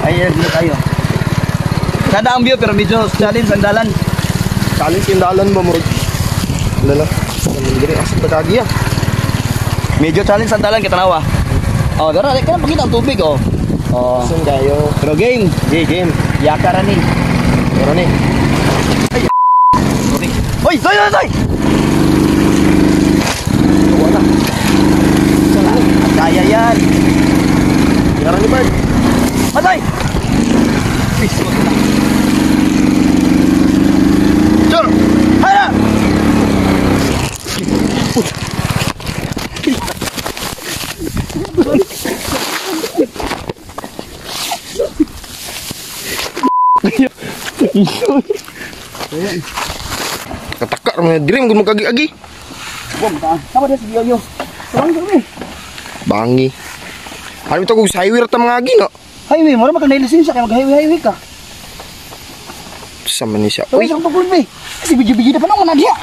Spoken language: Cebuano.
Ay, dito tayo. Sada ang view pero medyo challenge ang dalan. Challenge yung dalan ba mo? Wala na. Diri asa tagagi ah. Medyo challenge ang dalan kitanawa. Oh, dara kaya pakita ang tubig oh. Oh. Asan kayo? Pero game, Game, game. Yaka ra ni. Pero ni. Tubig. Hoy, soy, soy, soy. Wala. Kaya yan. Yara ni Bard. Patay! Please, wag na. Sure! Hala! Katakar mo diri mo kagi-agi. Bom, ta. Sama dia si Yoyo. Tawang kami. Bangi. Ano ito kung sa highway ra ta mga agi no? Highway, mura man ka na lisensya kay mag-highway highway ka. Sa man ni siya. Uy, Uy, sa pagulbi. Kasi bidyo-bidyo na pa nung na diya.